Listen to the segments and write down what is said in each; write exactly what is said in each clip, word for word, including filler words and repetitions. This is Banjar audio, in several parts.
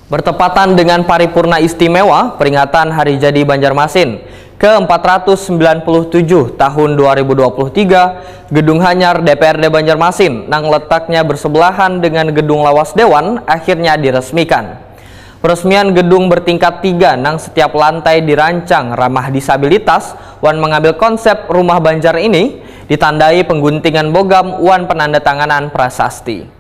Bertepatan dengan paripurna istimewa peringatan Hari Jadi Banjarmasin ke empat ratus sembilan puluh tujuh tahun dua ribu dua puluh tiga, Gedung Hanyar D P R D Banjarmasin nang letaknya bersebelahan dengan Gedung Lawas Dewan akhirnya diresmikan. Peresmian gedung bertingkat tiga nang setiap lantai dirancang ramah disabilitas wan mengambil konsep rumah Banjar ini ditandai pengguntingan bogam wan penandatanganan prasasti.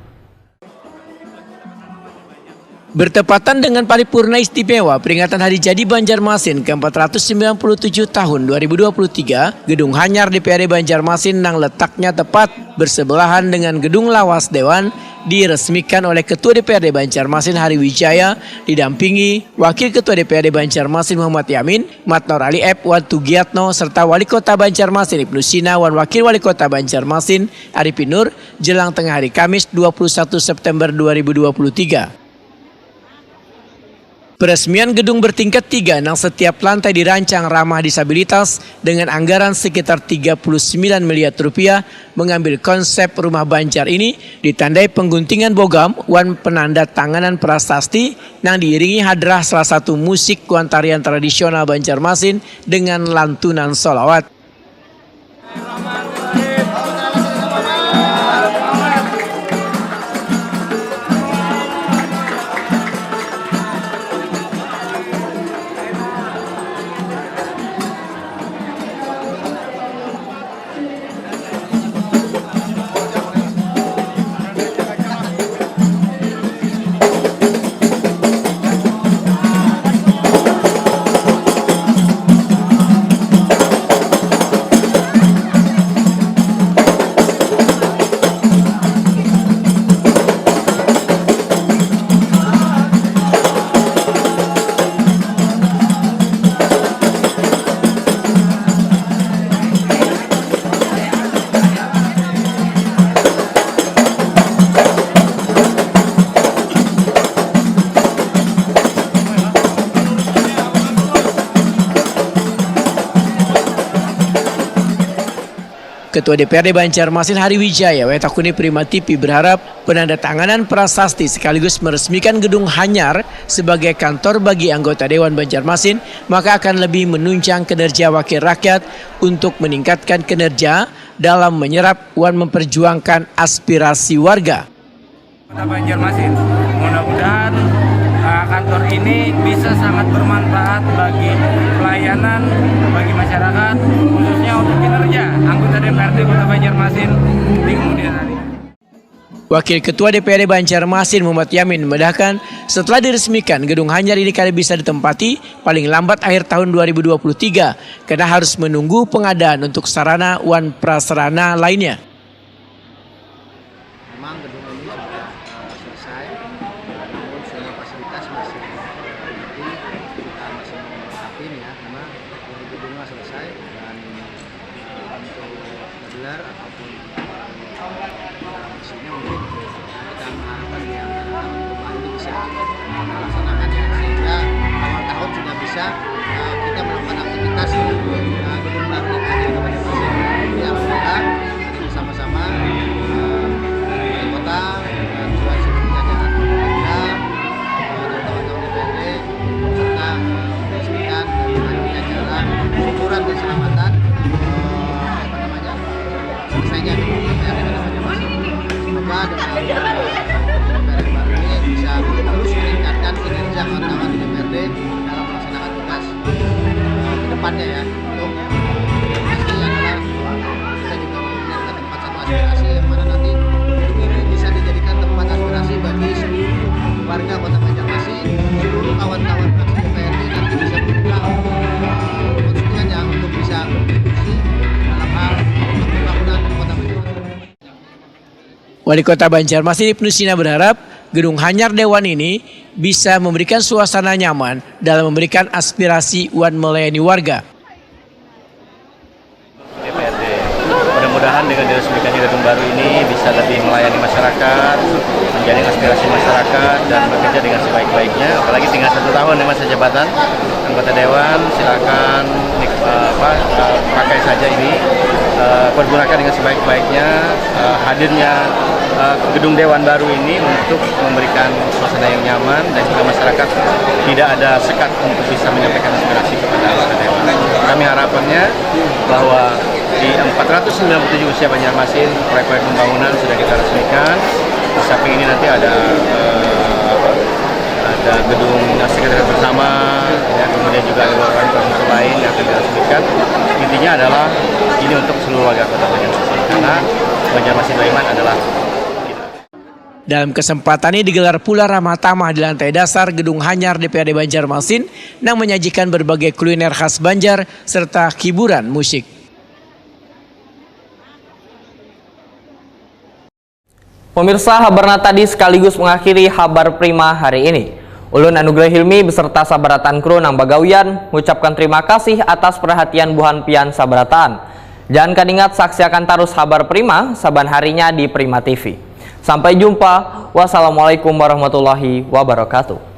Bertepatan dengan paripurna istimewa peringatan Hari Jadi Banjarmasin ke empat ratus sembilan puluh tujuh tahun dua ribu dua puluh tiga, Gedung Hanyar D P R D Banjarmasin nang letaknya tepat bersebelahan dengan Gedung Lawas Dewan diresmikan oleh Ketua D P R D Banjarmasin Hari Wijaya didampingi Wakil Ketua D P R D Banjarmasin Muhammad Yamin, Matnor Ali Ep, wan Tugiatno, serta Wali Kota Banjarmasin Ibnu Sina wan Wakil Wali Kota Banjarmasin Arifin Nur jelang tengah hari Kamis dua puluh satu September dua ribu dua puluh tiga. Peresmian gedung bertingkat tiga nang setiap lantai dirancang ramah disabilitas dengan anggaran sekitar tiga puluh sembilan miliar rupiah mengambil konsep rumah Banjar ini ditandai pengguntingan bogam wan penanda tanganan prasasti nang diiringi hadrah salah satu musik wan tarian tradisional Banjarmasin dengan lantunan solawat. Ketua D P R D Banjarmasin Hari Wijaya, W Takuni Prima T V, berharap penandatanganan prasasti sekaligus meresmikan gedung hanyar sebagai kantor bagi anggota Dewan Banjarmasin, maka akan lebih menunjang kinerja wakil rakyat untuk meningkatkan kinerja dalam menyerap wan memperjuangkan aspirasi warga. Kota Banjarmasin. Mudah-mudahan uh, kantor ini bisa sangat bermanfaat bagi pelayanan bagi masyarakat, khususnya untuk kinerja anggota D P R D Kota Banjarmasin di kemudian hari. Wakil Ketua D P R D Banjarmasin Muhammad Yamin memedahkan, setelah diresmikan, gedung hanyar ini kada bisa ditempati paling lambat akhir tahun dua ribu dua puluh tiga karena harus menunggu pengadaan untuk sarana wan prasarana lainnya. Memang gedung ini sudah uh, selesai, namun semua fasilitas masih nanti kita masih melengkapi ya, karena gedung rumah selesai dan uh, untuk gelar ataupun uh, isinya mungkin kita mengharapkan yang akan kembali bisa melaksanakannya sehingga awal tahun sudah bisa uh, kita melakukan aktivitas uh, gedung baru yang ada di Kabupaten Tasik. Jadi alhamdulillah, sama-sama eh, wali kota dan juga seluruh jajaran pemerintah eh, dan teman-teman D P R D serta eh, resmikan dan menghadiri acara syukuran dan selamatan eh, apa namanya selesainya gedung D P R D Kota Banjarmasin. Semoga dengan eh, D P R D baru ini bisa terus meningkatkan kinerja kawan-kawan di D P R D dalam melaksanakan tugas eh, ke depannya ya. Untuk pasti adalah kita juga mempunyai tempat satu aspirasi yang mana nanti ini bisa dijadikan tempat aspirasi bagi seluruh warga Kota Banjarmasin, seluruh kawan-kawan fraksi D P R D nanti bisa membuka eh, konstituennya untuk bisa berkontribusi dalam hal pembangunan Kota Banjarmasin. Wali Kota Banjarmasin Ibnu Sina berharap gedung hanyar Dewan ini bisa memberikan suasana nyaman dalam memberikan aspirasi wan melayani warga. D P R D. Mudah-mudahan dengan diresmikannya gedung baru ini bisa lebih melayani masyarakat, menjaring aspirasi masyarakat, dan bekerja dengan sebaik-baiknya. Apalagi tinggal satu tahun ya masa jabatan anggota dewan, silakan nik- eh, Apa, eh, pakai saja ini, eh, pergunakan dengan sebaik-baiknya. Eh, hadirnya, eh, gedung dewan baru ini untuk memberikan suasana yang nyaman dan juga masyarakat tidak ada sekat untuk bisa menyampaikan aspirasi kepada anggota dewan. Kami harapannya bahwa di empat ratus sembilan puluh tujuh usia Banjarmasin, proyek-proyek pembangunan sudah kita resmikan. Di samping ini nanti ada, eh, apa, ada gedung sekretariat bersama, ya, kemudian juga ada beberapa infrastruktur lain yang akan kita resmikan. Intinya adalah ini untuk seluruh warga Kota Banjarmasin, karena Banjarmasin Doiman adalah kita. Dalam kesempatan ini digelar pula ramah tamah di lantai dasar Gedung Hanyar D P R D Banjarmasin yang menyajikan berbagai kuliner khas Banjar serta hiburan musik. Pemirsa, habarna tadi sekaligus mengakhiri habar Prima hari ini. Ulun Anugrah Hilmi beserta sabaratan kru nang bagawian ngucapkan terima kasih atas perhatian buhan pian sabarataan. Jangan kadingat saksiakan tarus habar Prima saban harinya di Prima T V. Sampai jumpa. Wassalamualaikum warahmatullahi wabarakatuh.